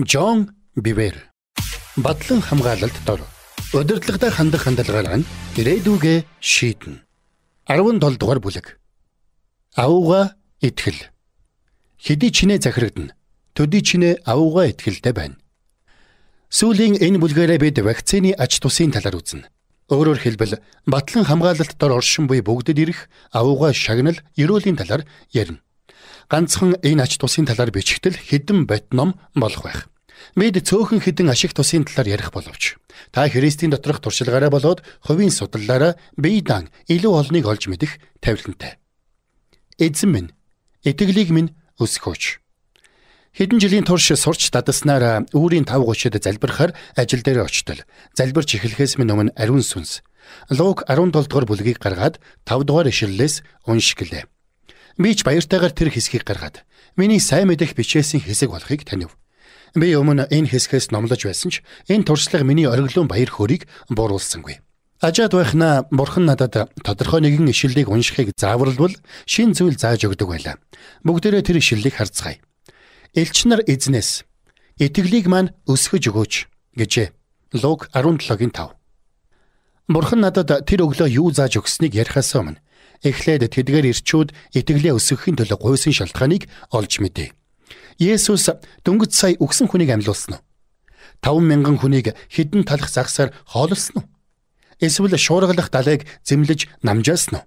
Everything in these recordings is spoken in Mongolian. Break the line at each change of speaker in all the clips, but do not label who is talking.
Джон Бивер. Батлан хамгаалалт дор. Удирдлагатай хандах хандлагаар нь ирээдүгээ шийднэ. 17 дугаар бүлэг. Ауга итгэл. Хэдий чинээ захирагдана. Төдий чинээ ауга итгэлтэй байна. Сүүлийн энэ бүлгээрээ бид вакцины ач тусын талаар үзнэ. Өөрөөр хэлбэл батлан хамгаалалт дор оршин буй бүгдэд ирэх ауга шагнал ерөөлийн талаар ярина. Ганцхан энэ ач тусын талаар бичгтэл хэдэн бот ном болох байх. Бид цөөхөн хэдэн ашиг тусын талаар ярих боловч та Христийн доторх туршилгаараа болоод хувийн судлалаараа бие даан илүү олныг олж мэдэх тавилантай. Эзэн минь, итгэлийг минь өсгөөч. Хэдэн жилийн турш сурч дадаснаар үүрийн 5:30-д залбирахаар ажил дээр очтол. Залбирч эхлэхээс минь өмнө ариун сүнс Лук 17 дугаар бүлгийг гаргаад 5 дугаар ишлэлээс уншиглээ. Би ч баяртайгаар тэр хэсгийг гаргаад миний сайн мэдэх бичээсэн хэсэг болохыг танив. Би өмнө энэ хэсгээс номлож байсан ч энэ туршлага миний ориглон баяр хөөргийг бууруулсангүй. Ажаад байхнаа бурхан надад тодорхой нэгэн ишлэлийг уншихыг зааварлавал шин зүйл зааж өгдөг байлаа. Бүгдээрээ тэр ишлэлийг харцгаая. Элч нар эзнээс итгэлийг маань өсгөж өгөөч гэжээ. Лук 17-гийн 5. Бурхан надад тэр өглөө юу зааж өгснийг ярихаас өмнө эхлээд тэдгээр ирчүүд итгэлээ өсгөхийн төлөө гуйсан шалтгааныг олж мэдээ. Есүс дөнгөж сая үхсэн хүнийг амьлуулсан уу? 5000 хүнийг хэдэн талах загсаар хооллосон уу? Эсвэл шуургалах далайг зэмлэж намжаасан уу?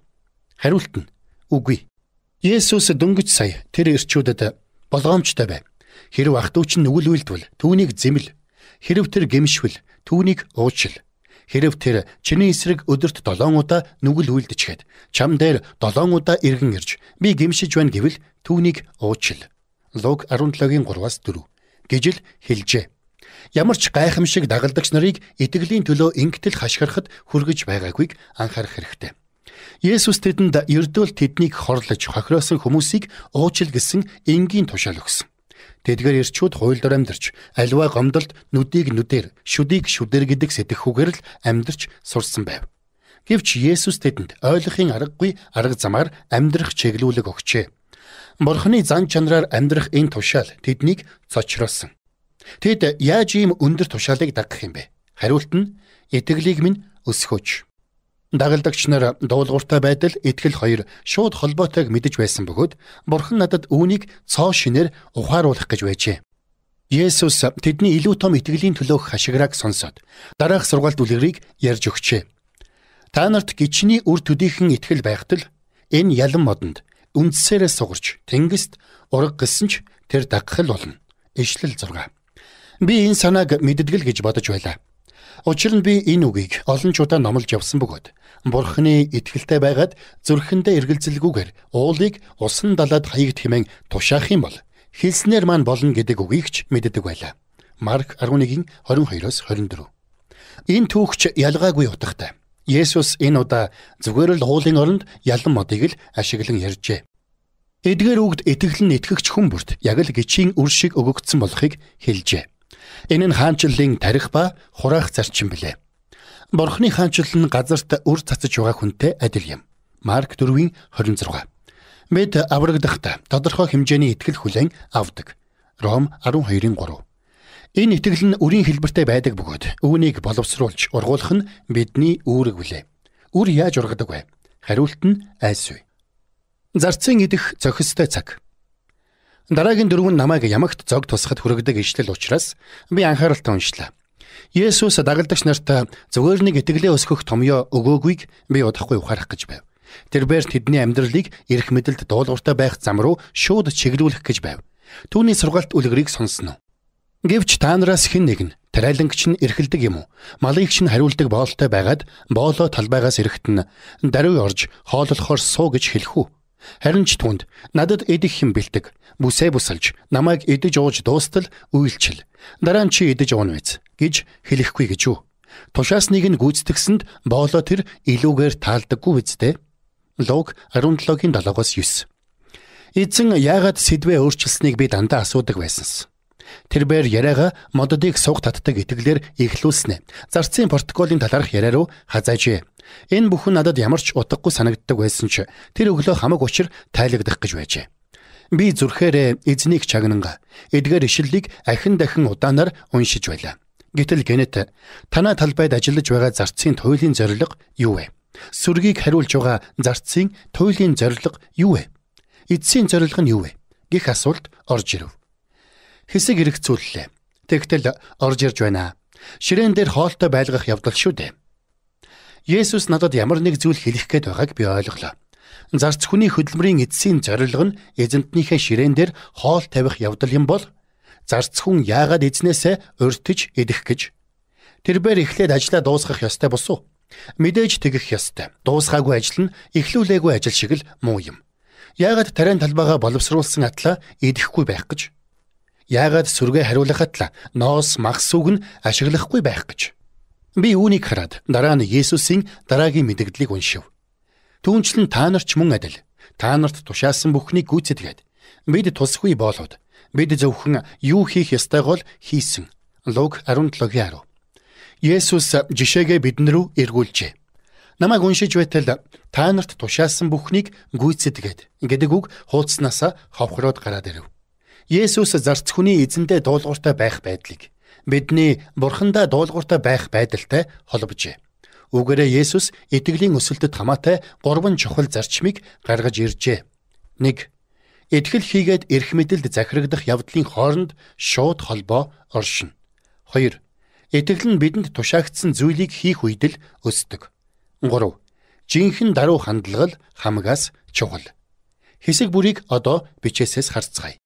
Хариулт нь үгүй. Есүс дөнгөж сая тэр ирчүүдэд болгоомжтой бай. Хэрв ах дүү чинь нүгэл үйлдвэл түүнийг зэмл. Хэрв тэр гэмшвэл түүнийг уучил. Хэрв тэр чиний эсрэг өдөрт 7 удаа нүгэл үйлдэчихэд чам дээр 7 удаа эргэн ирж би гэмшиж байна гэвэл түүнийг уучил. Лук 17-гийн 3-аас 4 гэж л хэлжээ. Ямар ч гайхамшиг дагалдагч нарыг итгэлийн төлөө ингэтэл хашгирахад хүргэж байгаагүйг анхаарах хэрэгтэй. Есүс тэдэнд ердөөл тэднийг хорлож хохироосон хүмүүсийг уучил гэсэн энгийн тушаал өгсөн. Тэдгээр ирчүүд хууль дор амьдарч, аливаа гомдолд нүдийг нүдээр, шүдийг шүдээр гэдэг сэтгэхүүгээр л амьдарч сурсан байв. Гэвч Есүс тэдэнд ойлгохын аргагүй арга замаар амьдрах чиглүүлэг өгчээ. Бурхны зан чанараар амьдрах энэ тушаал тэднийг цочроосон. Тэд яаж ийм өндөр тушаалыг дагах юм бэ? Хариулт нь итгэлийг минь өсгөөч. Дагалдагч нар дуулууртай байдал, итгэл хоёр шууд холбоотойг мэдэж байсан бөгөөд Бурхан надад үүнийг цоо шинээр ухааруулах гэж байжээ. Есүс тэдний илүү том итгэлийн төлөөх хашгирааг сонсоод дараах сургаалт үлгэрийг ярьж өгчээ. Та нарт гичний үр төдийхөн итгэл байхтал энэ ялан модонд үндсээрээ сугарч тэнгист ураг гэсэн ч тэр дагах л болно. Ишлэл 6. Би энэ санааг мэддэг л гэж бодож байлаа. Учир нь би энэ үгийг олон ч удаа номлож явсан бөгөөд Бурхны итгэлтэй байгаад зүрхэндээ эргэлзэлгүйгээр уулыг усан далаад хаягд хэмээн тушаах юм бол хэлснээр маань болно гэдэг үгийг ч мэддэг байлаа. Марк 11-ийн 22-оос 24. Энэ түүхч ялгаагүй утгатай. Есүс энэ удаа зүгээр л уулын оронд ялан модыг л ашиглан ярьжээ. Эдгээр үгд итгэл нь итгэгч хүн бүрт яг л гичийн үр шиг өгөгдсөн болохыг хэлжээ. Энэ нь хаанчлалын тарих ба хураах зарчим билээ. Бурхны хаанчлал нь газарт үр цацаж байгаа хүнтэй адил юм. Марк 4-ийн 26. Бид аврагдахдаа тодорхой хэмжээний итгэл хүлээн авдаг. Ром 12-ийн 3. Энэ итгэл нь үрийн хэлбэртэй байдаг бөгөөд үүнийг боловсруулж ургуулах нь бидний үүрэг билээ. Үр яаж ургадаг вэ? Хариулт нь айсвэ. Зарцын идэх зохистой цаг. Дараагийн дөрөв нь намайг ямагт зог тусахад хүргэдэг ишлэл учраас би анхааралтай уншлаа. Есүс дагалдагч нарт зүгээр нэг итгэлээ өсгөх томьёо өгөөгүйг би удахгүй ухаарах гэж байв. Тэрбээр тэдний амьдралыг эрх мэдэлд дуулууртай байх зам руу шууд чиглүүлэх гэж байв. Түүний сургаалт үлгэрийг сонсно. Гэвч та нараас хэн нэг нь тариалангч нь эрхэлдэг юм уу? Малыгч нь хариулдаг боолтой байгаад боолоо талбайгаас эрэхт нь даруй орж хооллохоор суу гэж хэлэх үү? Харин ч түнд надад идэх юм бэлдэг. Бүсээ бусалж намайг идэж ууж дуустал үйлчил. Дараа нь чи идэж ууна биз гэж хэлэхгүй гэж үү? Тушаасныг нь гүйцэтгсэнд боолоо тэр илүүгээр таалдаггүй биз дээ. Лук 17-гийн 7-оос 9. Эзэн яагаад сэдвээ өөрчилснийг би дандаа асуудаг байсанс. Тэрбээр яриагаа мододыг суг татдаг итгэлээр эхлүүлснэ. Зарцын протоколын талаарх яриа руу хазаажээ. Энэ бүхэн надад ямар ч утгагүй санагддаг байсан ч тэр өглөө хамаг учир тайлагдах гэж байжээ. Би зүрхээрээ эзнийг чагнангаа эдгээр ишлэлийг ахин дахин удаанаар уншиж байлаа. Гэтэл гэнэт танаа талбайд ажиллаж байгаа зарцын туйлын зорилго юу вэ? Сүргийг хариулж байгаа зарцын туйлын зорилго юу вэ? Эцсийн зорилго нь юу вэ? Гэх асуулт орж ирэв. Хэсэг эргэцүүллээ. Тэгтэл орж ирж байна. Ширээн дээр хоолтой байлгах явдал шүү дээ. Есүс надад ямар нэг зүйл хэлэх гээд байгааг би ойлголоо. Зарц хүний хөдөлмөрийн эцсийн зорилго нь эзэнтнийхээ ширээн дээр хоол тавих явдал юм бол зарц хүн яагаад эзнээсээ урьтж идэх гэж? Тэрбээр эхлээд ажлаа дуусгах ёстой босуу? Мэдээж тэгэх ёстой. Дуусгаагүй ажил нь эхлүүлээгүй ажил шиг л муу юм. Яагаад тариан талбайгаа боловсруулсан атлаа идэхгүй байх гэж? Яагаад сүргээ хариулах атлаа ноос махс үг нь ашиглахгүй байх гэж? Би үүнийг хараад дараа нь Есүсийн дараагийн мэдэгдлийг уншив. Түүнчлэн та нар ч мөн адил. Та нарт тушаасан бүхнийг гүйцэтгээд бид тусгүй боолууд. Бид зөвхөн юу хийх ёстойгоо л хийсэн. Луг 17:10. Есүс жишээгээ бидэн рүү эргүүлжээ. Намайг уншиж байтал та нарт тушаасан бүхнийг гүйцэтгээд гэдэг үг хууцнаасаа ховхроод гараад ирэв. Есүс зарц хүний эзэндээ дуулууртай байх байдлыг бидний бурхандаа дуулууртай байх байдалтай холбожээ. Үүгээрээ Есүс итгэлийн өсөлтөд хамаатай 3 чухал зарчмыг гаргаж иржээ. 1. Итгэл хийгээд эрх мэдэлд захирагдах явдлын хооронд шууд холбоо оршино. 2. Итгэл нь бидэнд тушаагдсан зүйлийг хийх үед л өсдөг. 3. Жинхэнэ даруй хандлага л хамгаас чухал. Хэсэг бүрийг одоо бичээсээс харцгаая.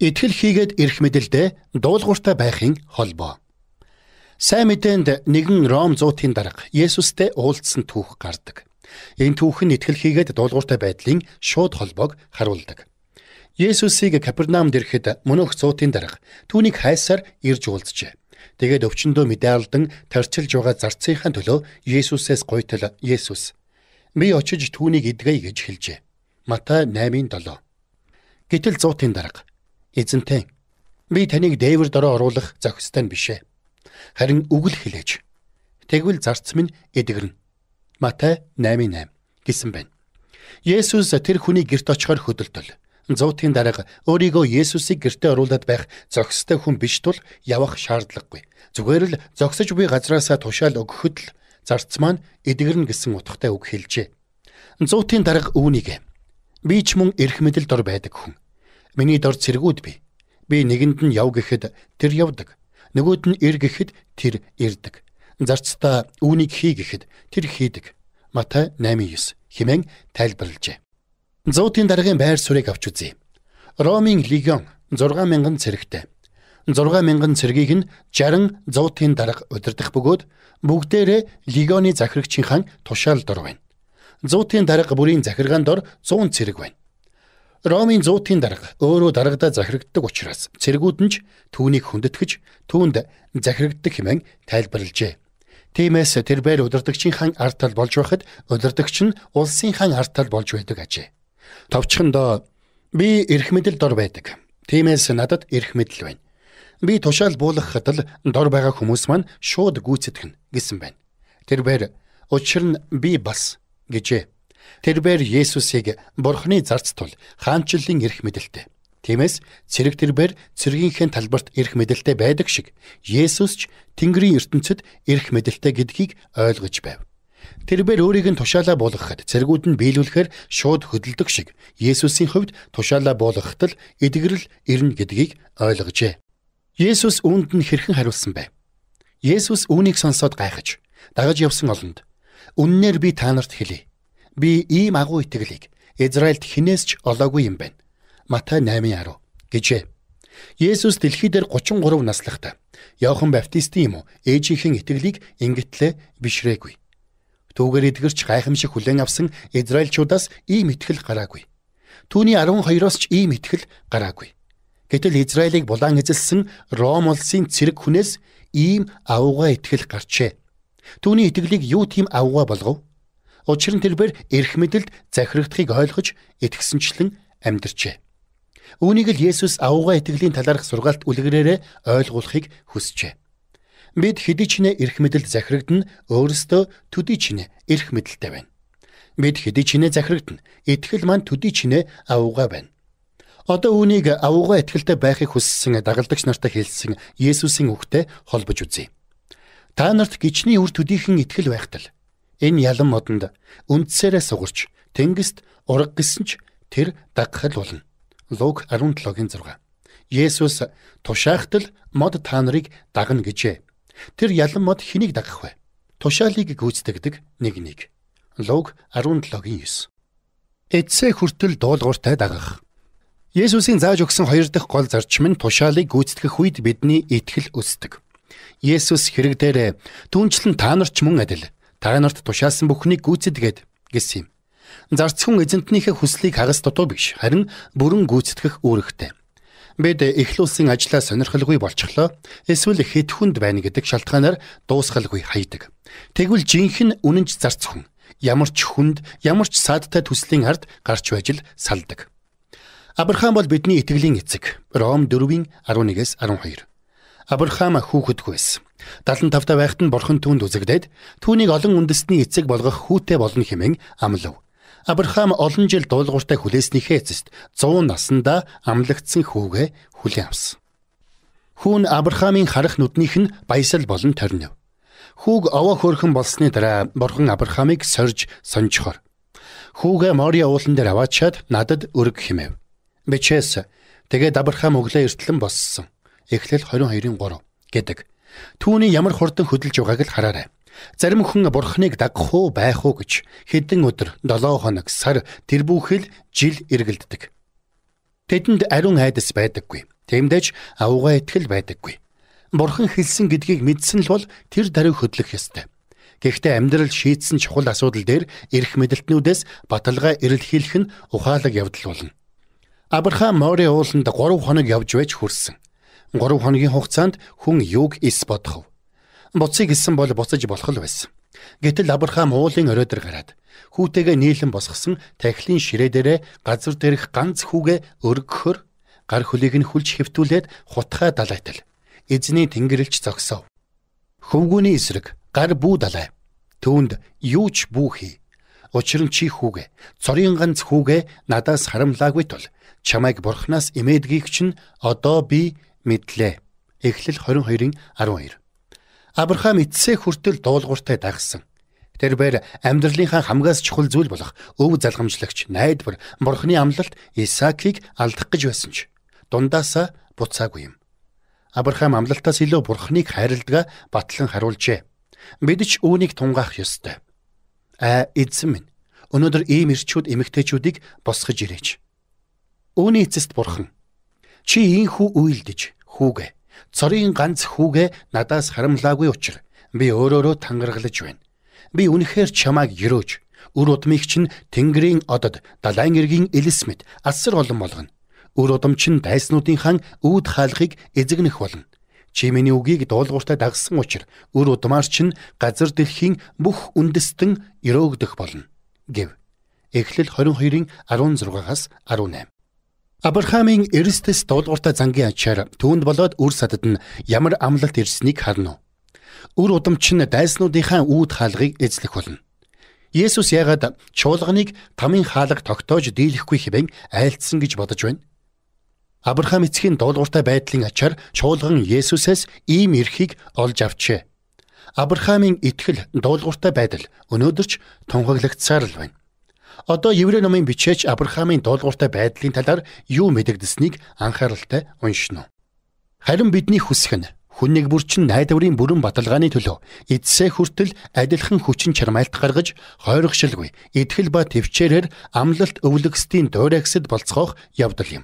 Итгэл хийгээд эрх мэдэлдээ дуулууртай байхын холбоо. Сайн мэдээнд нэгэн Ром зуутын дарга Есүстэй уулзсан түүх гардаг. Энэ түүх нь итгэл хийгээд дуулууртай байдлын шууд холбоог харуулдаг. Есүсийг Капернаумд ирэхэд мөнөөх зуутын дарга түүнийг хайсаар ирж уулзжээ. Тэгээд өвчнөдөө мэдээ алдан тарчилж байгаа зарцынхаа төлөө Есүсээс гойтол Есүс "Би очиж түүнийг эдгэе" гэж хэлжээ. Матай 8:7. Гэтэл зуутын дарга "Эзэнтэй, би таныг дээвэр дороо оруулах зохистой нь биш ээ. Харин үг л хэлээч. Тэгвэл зарц минь эдгэрнэ." Матай 8:8 гэсэн байна. Есүс тэр хүний гэрт очихоор хөдөлтөл. Зуутын дарга өөрийгөө Есүсийг гэртээ оруулаад байх зохистой хүн биш тул явах шаардлагагүй. Зүгээр л зогсож буй газраасаа тушаал өгөхөд л зарц маань эдгэрнэ гэсэн утгатай үг хэлжээ. Зуутын дарга үүнийг "Би ч мөн эрх мэдэл дор байдаг хүн. Миний дор цэргүүд бий. Би нэгэнд нь яв гэхэд тэр явдаг. Нөгөөд нь ир гэхэд тэр ирдэг. Зарцтай үүнийг хий гэхэд тэр хийдэг." Матай 8:9 хэмээн тайлбарлажээ. Зуутын даргын байр суурийг авч үзье. Ромын легион 6000 цэрэгтэй. 6000 цэргийг нь 60 зуутын дарга удирдах бөгөөд бүгдээрээ легионы захирагчийн тушаал дор байна. Зуутын дарга бүрийн захиргаан дор 100 цэрэг байна. Ромын зуутын дарга өөрөө даргадаа захирагддаг учраас цэргүүд нь ч түүнийг хүндэтгэж түүнд захирагддаг хэмээн тайлбарлажээ. Тиймээс тэрбээр удирдагчийн хан ард тал болж байхад удирдагч нь улсын хан ард тал болж байдаг ажээ. Товчхондоо би эрх мэдэл дор байдаг. Тиймээс надад эрх мэдэл байна. Би тушаал буулгахад л дор байгаа хүмүүс маань шууд гүйцэтгэнэ гэсэн байна. Тэрбээр учир нь би бас гэжээ. Тэрбээр Есүсийг Бурхны зарц тул хаанчлалын эрх мэдэлтэй. Тиймээс цэрэг тэрбээр цэргийнхээ талбарт эрх мэдэлтэй байдаг шиг Есүс ч Тэнгэрийн ертөнцид эрх мэдэлтэй гэдгийг ойлгож байв. Тэрбээр өөрийг нь тушаалаа буулгахад цэргүүд нь биелүүлэхээр шууд хөдөлдөг шиг Есүсийн хувьд тушаалаа буулгахад л эдгэрэл ирнэ гэдгийг ойлгожээ. Есүс үүнд нь хэрхэн хариулсан бэ? Есүс үүнийг сонсоод гайхаж дагаж явсан олонд "Үннээр би та нарт хэлье. Би ийм агуу итгэлийг Израильд хинээс ч олоогүй юм байна." Матай 8:10 гэжээ. Есүс дэлхий дээр 33 наслахдаа Иохан Баптистийн юм уу ээжийнхэн итгэлийг ингэтлээ бишрээгүй. Түүгээр эдгэрч гайхамшиг хүлээн авсан израильчуудаас ийм итгэл гараагүй. Түүний 12-оос ч ийм итгэл гараагүй. Гэтэл Израилийг булаан эзэлсэн Ром улсын цэрэг хүнээс ийм аугаа итгэл гарчээ. Түүний итгэлийг юу тийм аугаа болгов? Учир нь тэрбээр эрх мэдэлд захирагдахыг ойлгож итгэсэнчлэн амьдарчээ. Үүнийг л Есүс аугаа итгэлийн талаарх сургаалт үлгэрээрээ ойлгуулахыг хүсжээ. Бид хэдий ч нэ эрх мэдэлд захирагдана, өөрсдөө төдий ч нэ эрх мэдэлтэй байна. Бид хэдий ч нэ захирагдана, итгэл маань төдий ч нэ аугаа байна. Одоо үүнийг авуугаа итгэлтэй байхыг хүссэн дагалдагч нартай хэлсэн Есүсийн үгтэй холбож үзье. Та нарт гичний үр төдийхөн итгэл байхтал энэ ялан модонд үндсээрээ сугарч тэнгист ураг гисэн ч тэр дагах л болно. Лук 17-гийн 6. Есүс тушаахтал мод та нарыг дагна гэжээ. Тэр ялан мод хэнийг дагах вэ? Тушаалыг гүйцэтгэдэг нэг нэг. Лук 17-гийн 9. Эцсээ хүртэл дуулууртай дагах. Есүсийн зааж өгсөн хоёр дахь гол зарчим нь тушаалыг гүйцэтгэх үед бидний итгэл өсдөг. Есүс хэрэг дээр түүнчлэн та нар ч мөн адил та нарт тушаасан бүхнийг гүйцэтгээд гэсэн юм. Зарц хүн эзэнтнийхээ хүслийг хагас дутуу биш, харин бүрэн гүйцэтгэх үүрэгтэй. Бид эхлүүлсэн ажлаа сонирхолгүй болчихлоо. Эсвэл хэд хүнд байна гэдэг шалтгаанаар дуусгалгүй хайдаг. Тэгвэл жинхэнэ үнэнч зарц хүн ямар ч хүнд, ямар ч саадтай төслийн ард гарч байж л салдаг. Авраам бол бидний итгэлийн эцэг. Ром 4-ийн 11-ээс 12. Авраам хүүхэдгүй байсан. 75 та байхад нь бурхан түүнд үзэгдээд түүнийг олон үндэстний эцэг болгох хүүтэй болно хэмээн амлав. Авраам олон жил дуулууртай хүлээснийхээ эцэст 100 наснда амлагдсан хүүгээ хүлээн авсан. Хүүн Авраамийн харах нүднийх нь баясал болон торнив. Хүүг овоо хөөрхөн болсны дараа бурхан Авраамыг сорж сонжохоор хүүгээ Мориа уулан дээр аваачаад надад өрг хэмээв. Бичээс тэгээд Авраам өглөө эртлэн боссон. Эхлэл 22-3 гэдэг. Түүний ямар хурдан хөдөлж байгааг л хараарай. Зарим хүн бурхныг дагах уу байх уу гэж хэдэн өдөр, 7 хоног, сар, тэр бүхэл жил эргэлддэг. Тэдэнд ариун айдас байдаггүй. Тэмдэж авуугаа итгэл байдаггүй. Бурхан хэлсэн гэдгийг мэдсэн л бол тэр даруй хөдлөх ёстой. Гэхдээ амьдрал шийдсэн чухал асуудал дээр эрх мэдэлтнүүдээс баталгаа эрэлхийлэх нь ухаалаг явдал болно. Авраам Мориа ууланд 3 хоног явж байж хүрсэн. 3 хоногийн хугацаанд хүн юуг эс бодох вэ? Буцыг гисэн бол буцаж болох л байсан. Гэтэл Авраам уулын орой дээр гараад хүүтэйгээ нийлэн босгосон тахилын ширээ дээрээ газар дээрх ганц хүүгээ өргөхөөр гар хөлийг нь хүлж хэвтүүлээд хутгай далайтал эзний тэнгэрлэгч зогсов. Хөвгүүний эсрэг гар бүү далай. Түүнд юу ч бүү хий. Учир нь чи хүүгээ цорын ганц хүүгээ надаас харамлаагүй тул чамайг бурхнаас имээдгийг чинь одоо би мэдлээ. Эхлэл 22-12. Авраам эцсээ хүртэл дуулууртай дагсан. Тэр бээр амьдралынхаа хамгаас чухал зүйл болох өв залгамжлагч найдвар бурхны амлалт Исаакийг алдах гэж байсан ч дундаасаа буцаагүй юм. Авраам амлалтаас илүү бурхныг хайрладгаа батлан харуулжээ. Бид ч үүнийг тунгаах ёстой. Аа эзэн минь, өнөөдөр ийм эрчүүд эмэгтэйчүүдийг босгож ирээч. Үүний эцэст бурхан чи ийхүү үйлдэж хүүгээ цорын ганц хүүгээ надаас харамлаагүй учир би өөрөөрөө тангаргалж байна. Би үнэхээр чамайг ерөөж үр удмыг чинь тэнгэрийн одод далайн эргийн элс мэт асар олон болгоно. Үр удам чинь дайснуудын хан үүд хаалгыг эзэгнэх болно. Чи миний үгийг дуулууртай дагсан учир үр удмаар чинь газар дэлхийн бүх үндэстэн ерөөгдөх болно гэв. Эхлэл 22-ын 16-аас 18. Авраамийн эрсдэс дуулууртай зангийн ачаар түүнд болоод үр садад нь ямар амлалт ирснийг харна уу? Үр удам чинь дайснуудынхаа үүд хаалгыг эзлэх болно. Есүс яагаад чуулганыг тамын хаалга тогтоож дийлэхгүй хэмээн айлтсан гэж бодож байна? Авраам эцгийн дуулууртай байдлын ачаар чуулган Есүсээс ийм эрхийг олж авчээ. Авраамийн итгэл дуулууртай байдал өнөөдөр ч тунхаглагдсаар л байна. Одоо Еврей номын бичээч Авраамийн дуулууртай байдлын талаар юу мэдэгдсэнийг анхааралтай уншина. Харин бидний хүсэх нь хүн нэг бүр чинь найдварын бүрэн баталгааны төлөө эцсээ хүртэл адилхан хүчин чармайлт гаргаж хойрогшилгүй итгэл ба төвчээрээр амлалт өвлөгсдийн дуурайгсад болцгоох явдал юм.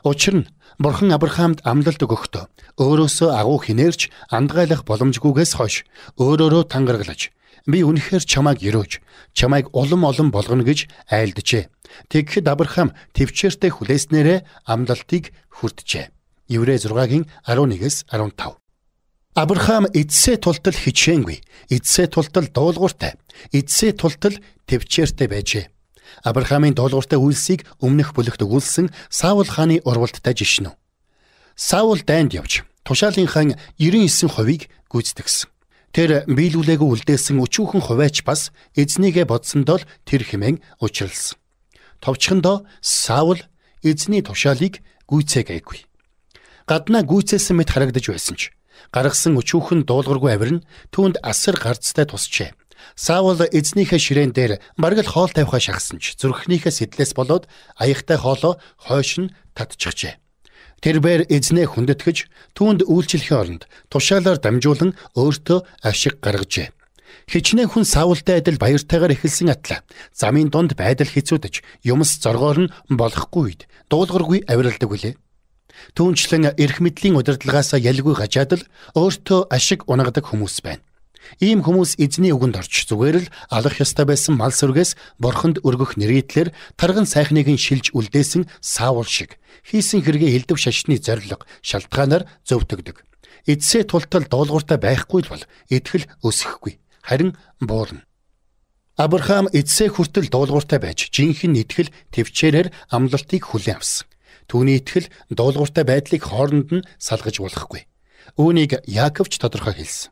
Учир нь Бурхан Авраамд амлалт өгөхдөө өөрөөсөө агуу хинээрч андгайлах боломжгүйгээс хойш өөрөөрөө тангаргалж би үнэхээр чамайг ерөөж чамайг улам олон болгоно гэж айлджээ. Тэгэхэд Авраам төвчээртэй хүлээснээрээ амлалтыг хүрджээ. Еврей 6-гийн 11-ээс 15. Авраам эцсээ тултал хичээнгүй, эцсээ тултал дуулууртай, эцсээ тултал төвчээртэй байжээ. Авраамийн дуулууртай үйлсийг өмнөх бүлэгт өгүүлсэн Саул хааны урвалттай жишнэ. Саул дайнд явж тушаалын хаан 99%-ийг гүйцэтгсэн. Тэр биелүүлээгүй үлдээсэн өчүүхэн хувиач бас эзнийгээ бодсондоо л тэр хэмээн учралсан. Товчхондоо Саул эзний тушаалыг гүйцээгээгүй. Гаднаа гүйцээсэн мэт харагдаж байсан ч гаргасан өчүүхэн дуулуургүй авир нь түүнд асар гарцтай тусчээ. Саул эзнийхээ ширээн дээр бараг л хоол тавихаа шахсан ч зүрхнийхээ сэтлээс болоод аяхтай хоолоо хойш нь татчихжээ. Тэрбээр эзнээ хүндэтгэж түүнд үйлчлэхийн оронд тушаалаар дамжуулан өөртөө ашиг гаргажээ. Хичнээн хүн Саултай адил баяртайгаар эхэлсэн атлаа замын дунд байдал хэцүүдэж юмс зоргоор нь болохгүй үед дуулуургүй авиралдаг үлээ. Түүнчлэн эрх мэдлийн удирдлагаас ялгүй гажаад л өөртөө ашиг унагадаг хүмүүс байна. Ийм хүмүүс эзний үгэнд орж зүгээр л алах ёстой байсан мал сүргээс бурханд өргөх нэрийдлэр тарган сайхныг нь шилж үлдээсэн Саул шиг хийсэн хэрэгээ элдв шашны зорилго шалтгаанаар зөвтгөдөг. Эцсээ тултал дуулууртай байхгүй л бол итгэл өсөхгүй, харин буурна. Авраам эцсээ хүртэл дуулууртай байж жинхэнэ итгэл төвчээрээр амлалтыг хүлээн авсан. Түүний итгэл дуулууртай байдлыг хооронд нь салгаж болохгүй. Үүнийг Яаковч тодорхой хэлсэн.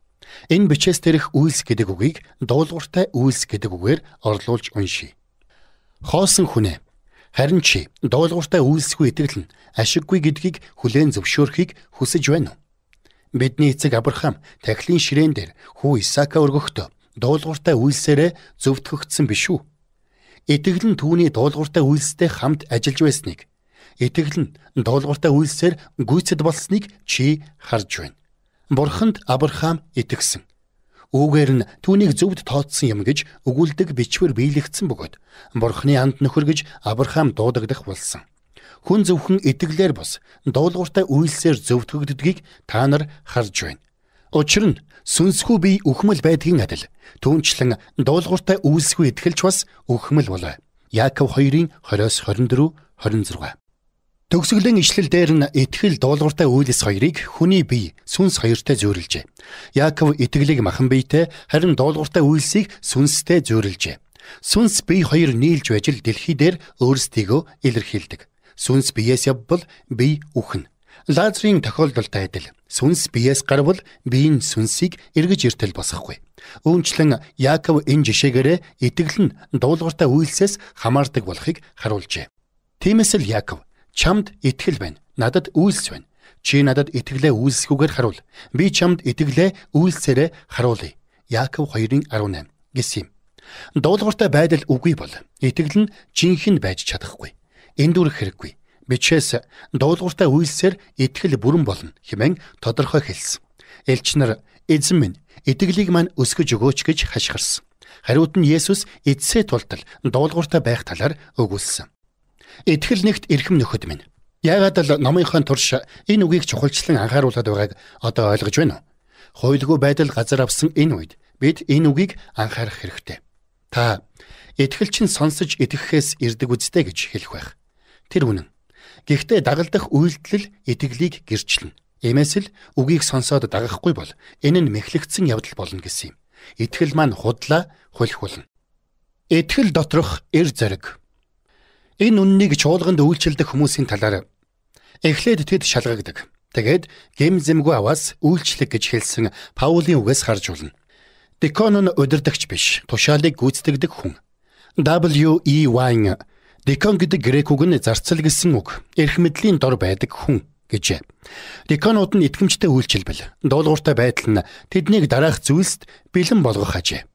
Энэ бичээс дээрх үйлс гэдэг үгийг дуулууртай үйлс гэдэг үгээр орлуулж уншийе. Хоосон хүнээ, харин чи дуулууртай үйлсгүй итгэл нь ашиггүй гэдгийг хүлээн зөвшөөрөхийг хүсэж байна уу? Бидний эцэг Авраам тахилын ширээн дээр хүү Исаака өргөхдөө дуулууртай үйлсээрээ зөвтгөгдсөн биш үү? Итгэл нь түүний дуулууртай үйлстэй хамт ажиллаж байсныг, итгэл нь дуулууртай үйлсээр гүйцэд болсныг чи харж байна. Бурханд Авраам итгэсэн. Үүгээр нь түүнийг зөвд тооцсон юм гэж өгүүлдэг бичвэр биелэгдсэн бөгөөд Бурхны анд нөхөр гэж Авраам дуудагдах болсон. Хүн зөвхөн итгэлээр бос дуулууртай үйлсээр зөвтгөгддгийг та нар харж байна. Учир нь сүнсгүй бие үхмэл байдгийн адил түүнчлэн дуулууртай үйлсгүй итгэлч бас үхмэл болоо. Яаков 2:20-24 26. Төгсгөлийн ишлэл дээр нь итгэл дуулууртай үйлс хоёрыг хүний бие сүнс хоёртой зүйрлэжээ. Яаков итгэлийг махан биетэй, харин дуулууртай үйлсийг сүнстэй зүйрлэжээ. Сүнс бие хоёр нийлж байж л дэлхий дээр өөрсдийгөө илэрхийлдэг. Сүнс биеэс явбал бие үхнэ. Лазарын тохиолдолтой адил сүнс биеэс гарвал биеийн сүнсийг эргэж иртэл босгохгүй. Үүнчлэн Яаков энэ жишээгээрээ итгэл нь дуулууртай үйлсээс хамаардаг болохыг харуулжээ. Тиймээс л Яаков чамд итгэл байна. Надад үйлс байна. Чи надад итгэлээ үйлсгүйгээр харуул. Би чамд итгэлээ үйлсээрээ харуулъя. Яаков 2:18 гэсэн юм. Дуулууртай байдал үгүй бол итгэл нь жинхэнэ байж чадахгүй. Эндүрэх хэрэггүй. Бичээс дуулууртай үйлсээр итгэл бүрэн болно хэмээн тодорхой хэлсэн. Элч нар эзэн минь итгэлийг маань өсгөж өгөөч гэж хашгирсан. Хариуд нь Есүс эцсээ тултал дуулууртай байх талаар өгүүлсэн. Итгэл нэгт эрхэм нөхөд минь. Яагаад л номынхон турш энэ үгийг чухалчлан анхааруулад байгааг одоо ойлгож байна уу? Хуйлгүй байдал газар авсан энэ үед бид энэ үгийг анхаарах хэрэгтэй. Та итгэл чинь сонсож итгэхээс ирдэг үсттэй гэж хэлэх байх. Тэр үнэн. Гэхдээ дагалдах үйлдэл итгэлийг гэрчлэнэ. Иймээс л үгийг сонсоод дагахгүй бол энэ нь мэхлэгдсэн явдал болно гэсэн юм. Итгэл маань худлаа хулих болно. Итгэл доторх эр зориг. Энэ үннийг чуулганд үйлчилдэг хүмүүсийн талаар эхлээд тэд шалгагддаг. Тэгээд гэм зэмгүй аваас үйлчлэг гэж хэлсэн Паулийн үгээс харж болно. Дикон нь удирдагч биш, тушаалыг гүйцэтгэдэг хүн. W.E. Wine дикон гэдэг грек үг нь зарцал гэсэн үг. Эрх мэдлийн дор байдаг хүн гэжээ. Диконууд нь итгэмжтэй үйлчилбэл, дуулууртай байдал нь тэднийг дараах зүйлсд бэлэн болгох ажээ.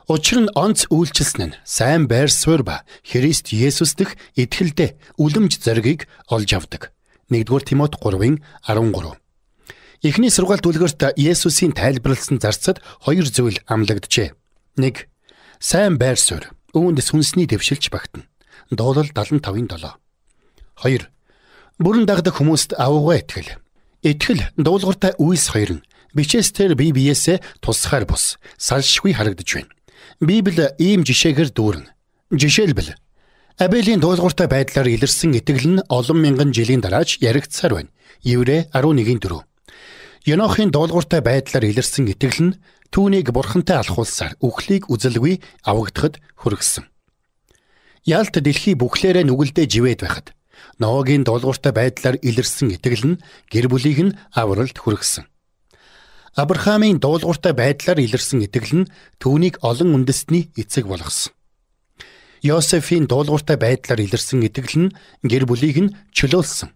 Учир нь онц үйлчилсэн нь сайн байр суурь ба Христ Есүс дэх итгэлдээ үлэмж зоригийг олж авдаг. 1-р Тимот 3:13. Эхний сургаалт үлгэрт Есүсийн тайлбарласан зарцад хоёр зүйл амлагджээ. 1. Сайн байр суурь. Үүнд сүнсний дэвшилч багтана. Дуулал 75:7. 2. Бүрэн дагдаг хүмүүст авуугаа итгэл. Итгэл дуулууртай үйлс хоёр нь бичээс тэр бие биесээ тусгаар бус салшгүй харагдаж байна. Библи ийм жишээгээр дүүрэн. Жишээлбэл Абелийн дуулууртай байдлаар илэрсэн итгэл нь олон мянган жилийн дараач яригдсаар байна. Еврэ 11:4. Енохын дуулууртай байдлаар илэрсэн итгэл нь түүнийг бурхантай алхуулсаар үхлийг үзэлгүй авагдахад хүргэсэн. Ялт дэлхий бүхлээрээ нүгэлдээ живээд байхад Ноагийн дуулууртай байдлаар илэрсэн итгэл нь гэр бүлийг нь авралд хүргэсэн. Авраамийн дуулууртай байдлаар илэрсэн итгэл нь түүнийг олон үндэстний эцэг болгосон. Йосефийн дуулууртай байдлаар илэрсэн итгэл нь гэр бүлийг нь чөлөөлсөн.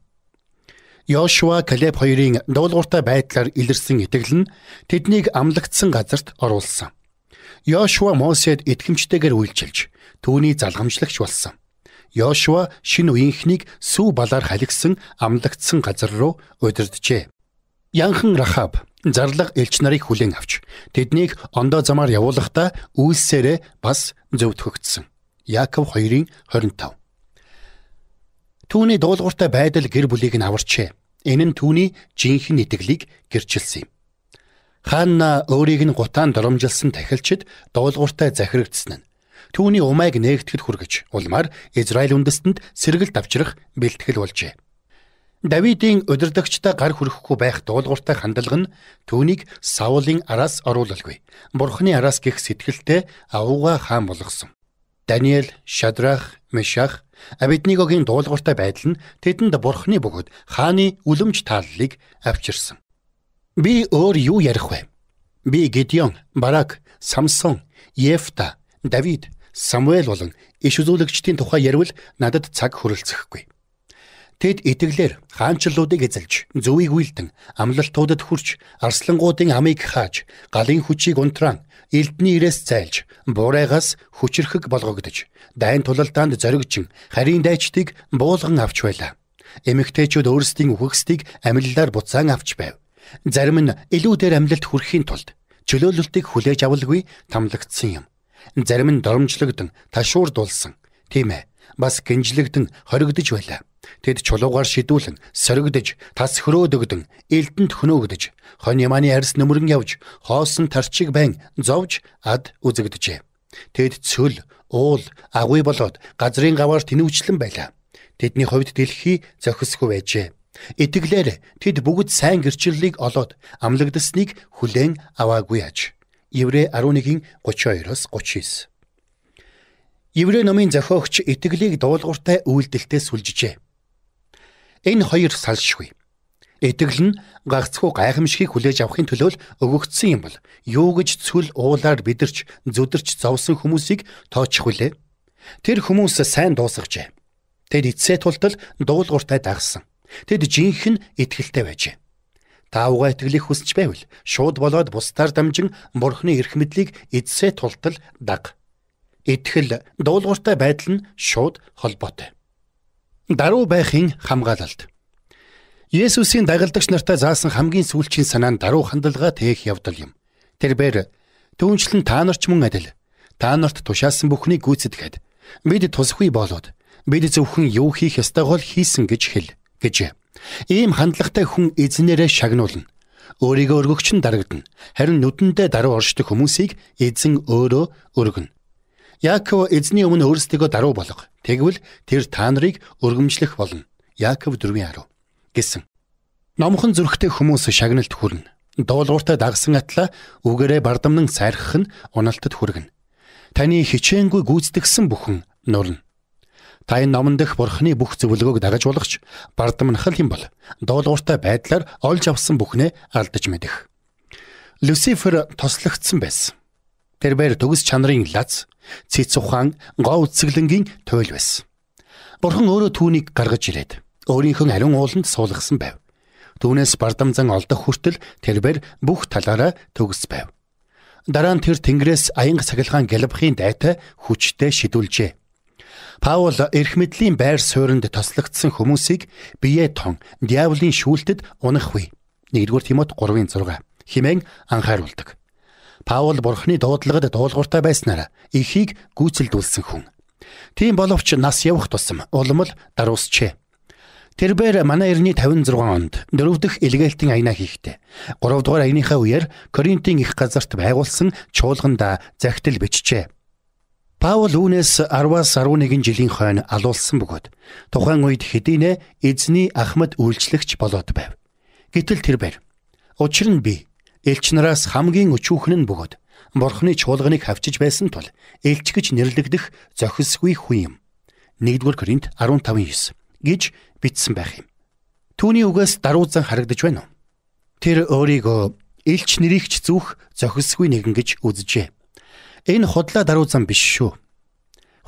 Йошуа Калеб хоёрын дуулууртай байдлаар илэрсэн итгэл нь тэднийг амлагдсан газарт оруулсан. Йошуа Мосед итгэмжтэйгээр үйлчилж түүний залгамжлагч болсон. Йошуа шинэ үеийнхнийг сүү балаар халигсан амлагдсан газар руу удирджээ. Янхан Рахаб зарлага элч нарыг хүлээн авч тэднийг ондоо замаар явуулахдаа үйлсээрээ бас зөвтгөгдсөн. Яаков 2:25. Түүний дуулууртай байдал гэр бүлийг нь аварчээ. Энэ нь түүний жинхэнэ итгэлийг гэрчилсэн юм. Хаанна өөрийг нь гутаан доромжилсан тахилчид дуулууртай захирагдсан нь түүний умайг нээгдэхэд хүргэж улмаар Израиль үндэстэнд сэргэлт авчрах бэлтгэл болжээ. Давидын удирдагчтай гар хүрэхгүй байх дуулууртай хандлага нь түүнийг Саулын араас оруулалгүй. Бурхны араас гих сэтгэлтэй авууга хаан болгосон. Даниэл, Шадрах, Мешах, Абеднигогийн дуулууртай байдал нь тэдэнд Бурхны бөгөөд хааны үлэмж тааллыг авчирсан. Би өөр юу ярих вэ? Би Гидеон, Барак, Самсон, Ефта, Давид, Самуэль болон иш үзүүлэгчдийн тухай ярил надад цаг хүрэлцэхгүй. Тэд итгэлээр хаанчлалуудыг эзэлж, зөвийг үйлдэн, амлалтуудад хүрч, арслангуудын амыг хааж, галын хүчийг унтраан, элдний ирээс зайлж, буурайгаас хүчрхэг болгогдож, дайн тулалдаанд зоригжин, харийн дайчдыг буулган авч байлаа. Эмэгтэйчүүд өөрсдийн үхэгсдийг амьлалаар буцаан авч байв. Зарим нь илүү дээр амьлалд хүрэхийн тулд чөлөөлөлтийг хүлээж авалгүй тамлагдсан юм. Зарим нь доромжлогдон, ташуурдулсан. Тийм бас гинжлэгдэн хоригдож байлаа. Тэд чулуугаар шидүүлэн, соригдож, тас хөрөөдөгдөн, элдэнд хөнөөгдөж, хонь ямааны арьс нөмрөн явж, хоосон тарчиг байн зовж ад үзэгдэжээ. Тэд цөл, уул, агуй болоод газрын гаваар тэнүүчлэн байлаа. Тэдний хувьд дэлхий зохисгүй байжээ. Итгэлээр тэд бүгд сайн гэрчлэлийг олоод амлагдсныг хүлээн аваагүй аж. Еврей 11:32-оос 39. Еврей номын зохиогч итгэлийг дуулууртай үйлдэлтэй сүлжижээ. Энэ хоёр салшгүй. Итгэл нь гагцхүү гайхамшигыг хүлээж авахын төлөө өгөгдсөн юм бол юу гэж цөл уулаар бидэрч зүдэрч зовсон хүмүүсийг тоочих вүлээ? Тэр хүмүүс сайн дуусгажээ. Тэд эцсээ тултал дуулууртай дагсан. Тэд жинхэнэ итгэлтэй байжээ. Та угаа итгэлийг хүсч байвал шууд болоод бусдаар дамжин Бурхны эрх мэдлийг эцсээ тултал даг. Итгэл дуулууртай байдал нь шууд холбоотой. Даруй байхын хамгаалалт. Есүсийн дагалдагч нартай заасан хамгийн сүүлчийн санаа нь даруй хандлага тээх явдал юм. Тэрбээр түүнчлэн та нар ч мөн адил та нарт тушаасан бүхнийг гүйцэтгэхэд бид тусгүй болоод бид зөвхөн юу хийх ёстойгоо л хийсэн гэж хэл гэжээ. Ийм хандлагатай хүн эзнэрээ шагнуулна. Өөрийгөө өргөгч нь дарагдана. Харин нүдэндээ даруй оршдог хүмүүсийг эзэн өөрөө өргөнө. Яаков эзний өмнө өөрсдийгөө даруй болго. Тэгвэл тэр та нарыг өргөмжлөх болно. Яаков 4:10 гэсэн. Номхон зүрхтэй хүмүүс шагналт хүрнэ. Дуулууртай дагсан атлаа үгээрээ бардамнан сайрхах нь уналтад хүргэнэ. Таны хичээнгүй гүйцэтгсэн бүхэн нурна. Та энэ номон дэх Бурхны бүх зөвлөгөөг дагаж болох ч бардамнах юм бол дуулууртай байдлаар олж авсан бүхнээ алдаж мэдэх. Люцифер тослогдсон байсан. Тэрбээр төгс чанарын лаз, цэц ухаан, гоо үцэглэнгийн туйл байсан. Бурхан өөрөө түүнийг гаргаж ирээд өөрийнхөө ариун ууланд суулгасан байв. Түүнээс бардамзан олдох хүртэл тэрбээр бүх талаараа төгс байв. Дараа нь тэр тэнгэрээс аянга цахилгаан гялбахын дайтай хүчтэй шидүүлжээ. Паул эрх мэдлийн байр суурьнд тослогдсон хүмүүсийг бие тон диаволын шүүлтэд унах вэ. 1-р Тимот 3:6 хэмээн анхааруулдаг. Паул Бурхны дуудлагад дуулууртай байснаар ихийг гүйцэлдүүлсэн хүн. Тийм боловч нас явах тусам улам л даруусчээ. Тэрбээр манай эртний 56 онд 4 дахь илгээлтийн аянаа хийхдээ 3 дугаар аяныхаа үеэр Коринтын их газарт байгуулсан чуулганд захидал бичжээ. Паул үүнээс 10-аас 11 жилийн хойно алуулсан бөгөөд тухайн үед хэдийнэ эзний ахмад үйлчлэгч болоод байв. Гэтэл тэрбээр учир нь би элч нараас хамгийн өчүүхэн нь бөгөөд Бурхны чуулганыг хавчиж байсан тул элч гэж нэрлэгдэх зохисгүй хүн юм. 1-р Коринт 15:9 гэж бичсэн байх юм. Түүний үгээс даруй зан харагдаж байна уу? Тэр өөрийгөө элч нэрийг ч зүүх зохисгүй нэгэн гэж үзжээ. Энэ худлаа даруй зан биш шүү.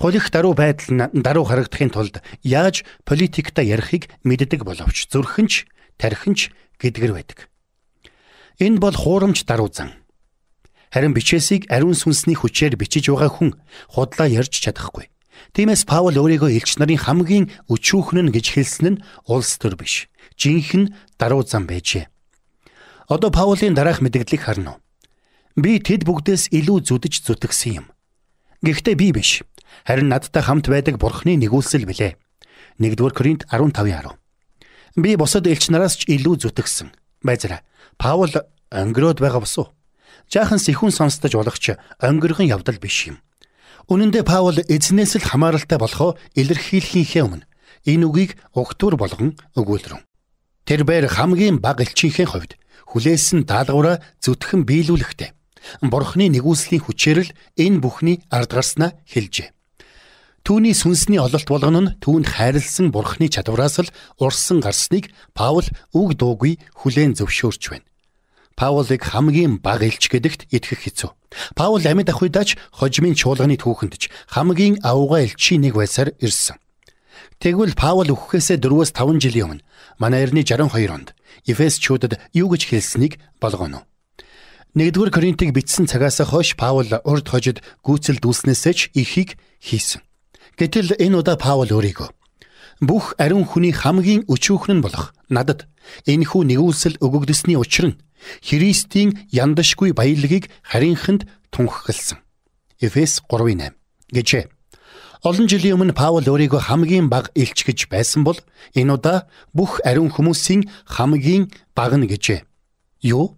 Хулих даруй байдал нь даруй харагдахын тулд яаж политикта ярихыг мэддэг боловч зүрхэнч, тархинч гэдгэр байдаг. Энэ бол хуурамч даруй зан. Харин бичээсийг ариун сүнсний хүчээр бичиж байгаа хүн худлаа ярьж чадахгүй. Тиймээс Паул өөрийгөө элч нарын хамгийн өчүүхэн нь гэж хэлсэн нь улс төр биш. Жинхэнэ даруй зан байжээ. Одоо Паулийн дараах мэдгдлийг харна уу? Би тэд бүгдээс илүү зүдэж зүтгсэн юм. Гэхдээ би биш. Харин надтай хамт байдаг Бурхны нэгүүлсэл билээ. 1-р Коринт 15:10. Би бусад элч нараас ч илүү зүтгсэн. Байзраа. Паул өнгөрөөд байгаа босуу. Жаахан сэхүүн сонсдож болох ч онгиргон явдал биш юм. Үнэн дээр Паул эзнээс л хамааралтай болохоо илэрхийлэхийнхээ өмнө энэ үгийг угтвар болгон өгүүлрэн. Тэр бээр хамгийн бага элчийнхээ хувьд хүлээсэн даалгавраа зүтгэн биелүүлэхдээ Бурхны нэгүслийн хүчээр л энэ бүхний ард гарснаа хэлжээ. Түүний сүнсний ололт болгоно нь түүнд хайрлсан Бурхны чадвараас л урсан гарсныг Паул үг дуугүй хүлээн зөвшөөрч байна. Паулыг хамгийн бага элч гэдэгт итгэх хэцүү. Паул амьд ахуйдаач хожмын чуулганы түүхэнд ч хамгийн аугаа элчийн нэг байсаар ирсэн. Тэгвэл Паул үхэхээсээ 4-5 жилийн өмнө манай эртний 62 онд Эфесчүүдэд юу гэж хэлснийг болгоно. 1-р Коринтыг бичсэн цагаас хойш Паул урд хожид гүйцэл дүүснээсээ ч ихийг хийсэн. Гэтэл энэ удаа Паул өөрийгөө бүх ариун хүний хамгийн өчүүхэн нь болох надад энэхүү нэгүүлсэл өгөгдсөний учир нь Христийн яндашгүй баялагийг харийнханд тунхагласан. Эфес 3:8 гэжээ. Олон жилийн өмнө Паул өөрийгөө хамгийн бага элч гэж байсан бол энэ удаа бүх ариун хүмүүсийн хамгийн бага нь гэжээ. Юу?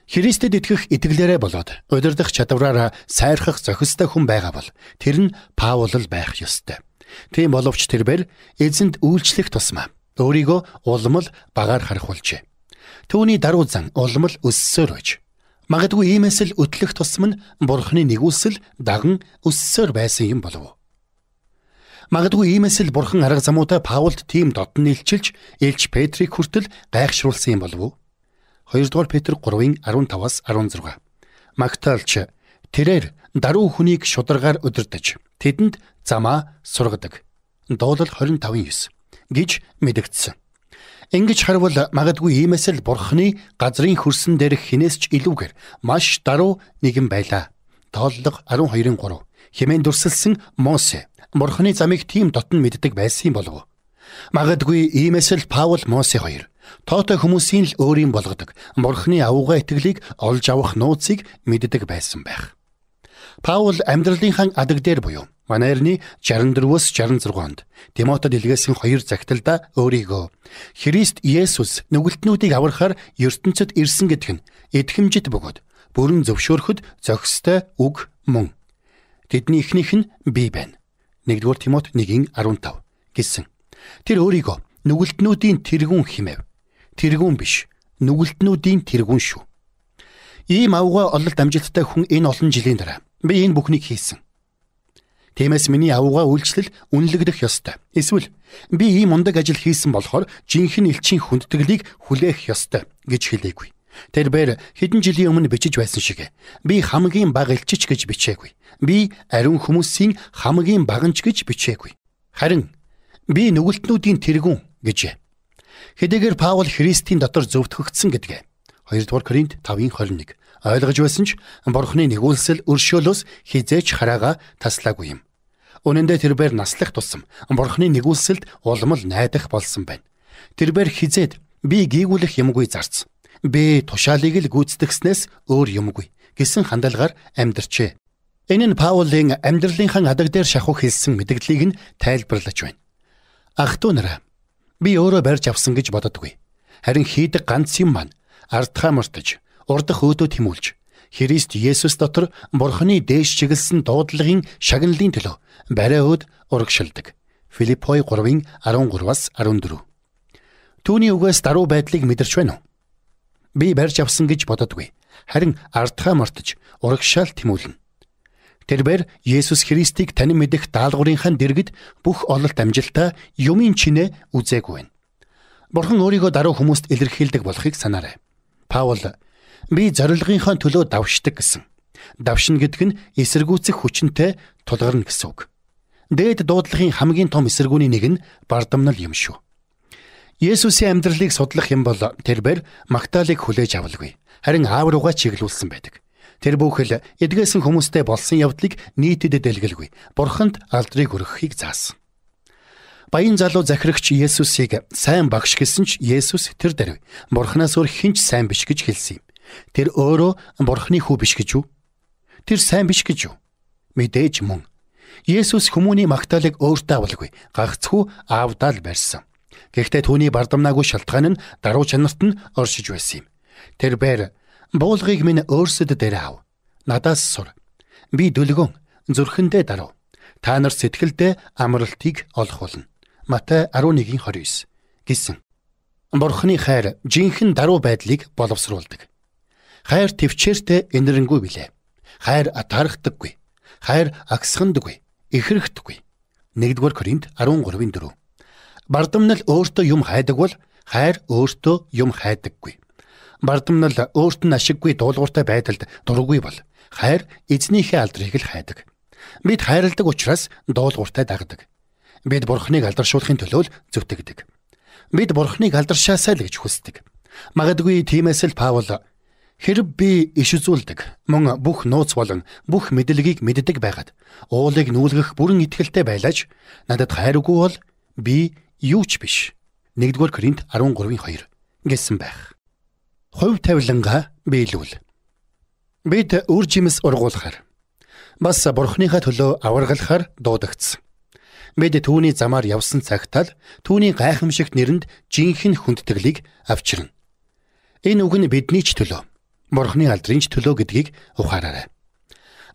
Христэд итгэх итгэлээрээ болоод удирдах чадвараараа сайрхах зохистой хүн байгаа бол тэр нь Паул л байх ёстой. Тийм боловч тэрбэр эзэнд үйлчлэх тусмаа өөрийгөө улам л багаар харах болжээ. Түүний даруй зан улам л өссөөр байж. Магадгүй иймээс л өтлөх тусам нь Бурхны нэгүүлсэл даган өссөөр байсан юм болов. Магадгүй иймээс л Бурхан арга замуудаа Паулд тийм дотн илчилж элч Петрийг хүртэл гайхшруулсан юм болов уу? 2-р Петр 3:15-аас 16. Магтаалч тэрээр даруй хүнийг шударгаар удирдах тэдэнд замаа сургадаг. Дуулал 25:9 гэж мэдэгдсэн. Ингэж харвал магадгүй иймээс л Бурхны газрын хөрсөн дээрх хинээс ч илүүгээр маш даруй нэгэн байлаа. Тооллого 12:3 хэмээн дүрсэлсэн Мосе Бурхны замыг тийм дотн мэддэг байсан юм болов. Магадгүй иймээс л Паул Мосе хоёр тоотой хүмүүсийн л өөрийн болгодог Бурхны авууга итгэлийг олж авах нууцыг мэддэг байсан байх. Паул амьдралынхаа адаг дээр буюу манай эртний 64-өөс 66 онд Тимотед илгээсэн хоёр захидалдаа өөрийгөө Христ Есүс нүгэлтнүүдийг аврахаар ертөнцид ирсэн гэдг нь итгэмжит бөгөөд бүрэн зөвшөөрөхөд зохистой үг мөн. Тэдний эхнийх нь би байна. 1-р Тимот 1:15 гэсэн. Тэр өөрийгөө нүгэлтнүүдийн тэргүүн химэв. Тэргүүн биш, нүгэлтнүүдийн тэргүүн шүү. Ийм авгаа ололт амжилттай хүн энэ олон жилийн дараа би энэ бүхнийг хийсэн. Тиймээс миний авгаа үйлчлэл үнэлэгдэх ёстой. Эсвэл би ийм мундаг ажил хийсэн болохоор жинхэнэ элчийн хүндэтгэлийг хүлээх ёстой гэж хэлээгүй. Тэр бээр хэдэн жилийн өмнө бичиж байсан шиг би хамгийн бага элчич гэж бичээгүй. Би ариун хүмүүсийн хамгийн баганч гэж бичээгүй. Харин би нүгэлтнүүдийн тэргүүн гэжээ. Хэдийгээр Паул Христийн дотор зөвтгөгдсөн гэдгээ 2-р Коринт 5:21 ойлгож байсан ч Бурхны нэгүүлсэл өршөөлөөс хизээч хараагаа таслаагүй юм. Үнэн дээр тэрбээр наслах тусам Бурхны нэгүүлсэлд улам л найдах болсон байна. Тэрбээр хизээд би гийгүүлэх юмгүй зарц. Би тушаалыг л гүйцэтгэснээс өөр юмгүй гэсэн хандлагаар амьдарчээ. Энэ нь Паулийн амьдралынхаа адаг дээр шахуу хэлсэн мэдгдлийг нь тайлбарлаж байна. Ах トゥ нараа, би өөрөө барьж авсан гэж бододгүй. Харин хийдэг ганц юм маань ардхаа мартаж, урдах өөдөө тэмүүлж, Христ Есүс дотор Бурхны дээш чиглэсэн дуудлагын шагналын төлөө барай өөд урагшилдаг. Филиппой 3:13-аас 14. Түүний үгээс даруй байдлыг мэдэрч байна уу? Би барьж авсан гэж бододгүй. Харин ардхаа мартаж, урагшаал тэмүүлнэ. Тэрбээр Есүс Христийг танин мэдэх даалгаврынхаа дэргэд бүх ололт амжилтаа юмын чинээ үзээгүй байна. Бурхан өөрийгөө даруй хүмүүст илэрхийлдэг болохыг санаарай. Паул би зорилгынхаа төлөө давшдаг гэсэн. Давшна гэдэг нь эсэргүүцэх хүчинтэй тулгарна гэсэн үг. Дээд дуудлагын хамгийн том эсэргүүний нэг нь бардамнал юм шүү. Есүсийн амьдралыг судлах юм бол тэрбээр Магдалийг хүлээж авалгүй. Харин аав руугаа чиглүүлсэн байдаг. Тэр бүхэл эдгээсэн хүмүүстэй болсон явдлыг нийтэд дэлгэлгүй. Бурханд алдрыг өргөхийг заасан. Баян залуу захирагч Есүсийг сайн багш гэсэн ч Есүс тэр даруй Бурханаас өөр хэн ч сайн биш гэж хэлсэн юм. Тэр өөрөө Бурханы хүү биш гэж үү? Тэр сайн биш гэж үү? Мэдээж мөн. Есүс хүмүүний магтаалыг өөртөө авалгүй, гагцхүү аавдаа л барьсан. Гэхдээ түүний бардамнаагүй шалтгаан нь даруй чанарт нь оршиж байсан юм. Тэр бээр буулгыг минь өөрсөд дээр ав. Надаас сур. Би дүлгөн зүрхэндээ даруй. Та нар сэтгэлдээ амралтыг олох болно. Матай 11:29 гэсэн. Бурхны хайр жинхэнэ даруй байдлыг боловсруулдаг. Хайр төвчээртэй инэрэнгүй билээ. Хайр атаархдаггүй. Хайр агсхандаггүй, ихрэхдэггүй. 1-р Коринт 13:4. Бардамнал өөртөө юм хайдаг бол хайр өөртөө юм хайдаггүй. Бардамнал өөрт нь ашиггүй дуулууртай байдалд дургүй бол хайр эзнийхээ алдрыг л хайдаг. Бид хайрладаг учраас дуулууртай дагдаг. Бид Бурхныг алдаршуулахын төлөө л зүтгэдэг. Бид Бурхныг алдаршаасай л гэж хүсдэг. Магадгүй тиймээс л Паул хэрв би иш үзүүлдэг, мөн бүх нууц болон бүх мэдлэгийг мэддэг байгаад уулыг нүүлгэх бүрэн итгэлтэй байлаач надад хайргүй бол би юу ч биш. 1-р Коринт 13:2 гэсэн байх. Хувь тавилангаа биелүүл. Бид үр жимс ургуулахар бас Бурхныхаа төлөө аваргалахар дуудагдсан. Бид түүний замаар явсан цагтаа л түүний гайхамшигт нэрэнд жинхэнэ хүндэтгэлийг авчирна. Энэ үг нь бидний ч төлөө, Бурхны алдрын ч төлөө гэдгийг ухаараарай.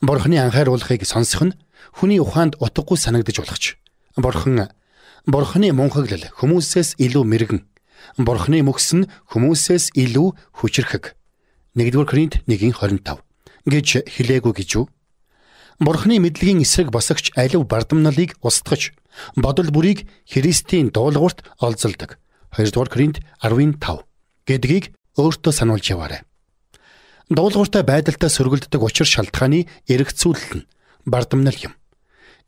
Бурхны анхааруулгыг сонсох нь хүний ухаанд утгагүй санагдаж болох ч Бурхны мунхаглал хүмүүсээс илүү мэрэгэн, Бурхны мөхс нь хүмүүсээс илүү хүчрхэг. 1-р Коринт 1:25 гэж хэлээгүй гэж юу? Бурхны мэдлэгийн эсрэг босогч алив бардамналыг устгаж, бодол бүрийг Христийн дуулуурт олзолдог. 2-р Коринт 10:5 гэдгийг өөртөө сануулж яваарай. Дуулууртай байдалтай сөргөлддөг учир шалтгааны эргэцүүлэл нь бардамнал юм.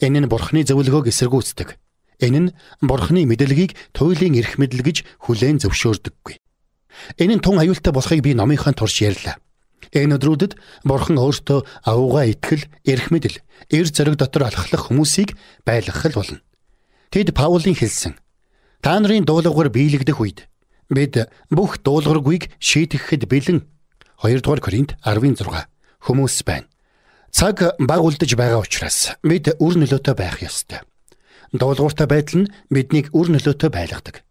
Энэ нь Бурхны зөвлөгөөг эсэргүүцдэг. Энэ нь Бурхны мэдлэгийг туйлын эрх мэдэл гэж хүлээн зөвшөөрдөггүй. Энэ нь тун аюултай болохыг би номынхаа турш ярьлаа. Энэ өдрүүдэд Бурхан өөртөө аугаа итгэл, эрх мэдэл, эр зориг дотор алхлах хүмүүсийг байлгах л болно. Тэд Паулийн хэлсэн: Та нарын дуулуургаар биелэгдэх үед бид бүх дуулуургүйг шийтгэхэд бэлэн. 2-р Коринт 10:6 хүмүүс байна. Цаг баг үлдэж байгаа учраас бид үр нөлөөтэй байх ёстой. Дуулууртай байдал нь биднийг үр нөлөөтэй байлгадаг.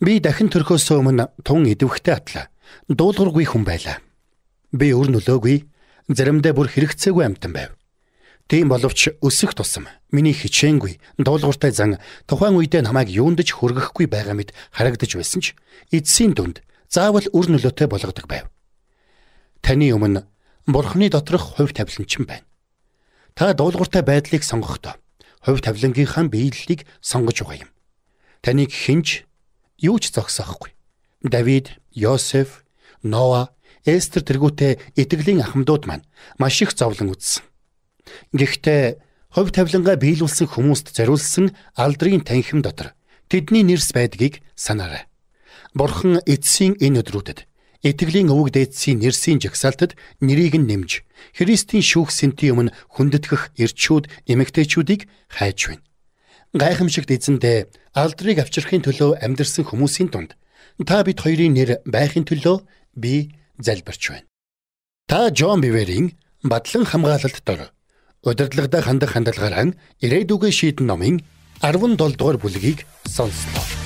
Би дахин төрхөөс өмнө тун идэвхтэй атлаа. Дуулуургүй хүн байлаа. Би үр нөлөөгүй, заримдаа бүр хэрэгцээгүй амьтан байв. Тийм боловч өсөх тусам миний хичээнгүй дуулууртай зан тухайн үедээ намайг юунд ч хүргэхгүй байгаа мэт харагдаж байсан ч эцсийн дүнд заавал үр нөлөөтэй болгодог байв. Таны өмнө Бурхны доторх хувь тавилан чинь байна. Та дуулууртай байдлыг сонгохдоо хувь тавилангийнхаа биеллийг сонгож байгаа юм. Таныг хэн ч юу ч зогсоохгүй. Давид, Йосеф, Ноа, Эстер тэргүүтээ итгэлийн ахмадууд маань маш их зовлон үзсэн. Гэхдээ хувь тавилангаа биелүүлсэн хүмүүст зориулсан алдрын танхим дотор тэдний нэрс байдгийг санаарай. Бурхан эцсийн энэ өдрүүдэд итгэлийн өвөг дээдсийн нэрсийн жагсаалтад нэрийг нь нэмж Христийн шүүх сэнтийн өмнө хүндэтгэх эрчүүд, эмэгтэйчүүдийг хайж байна. Гайхамшигт эзэндээ алдрыг авчрахын төлөө амьдарсан хүмүүсийн дунд та бид хоёрын нэр байхын төлөө би залбирч байна. Та Джон Биверийн Бадлан хамгаалалт дор удирдлагадаа хандах хандлагаараа ирээдүгэ шийдэн номын 17 дугаар бүлгийг сонслоо.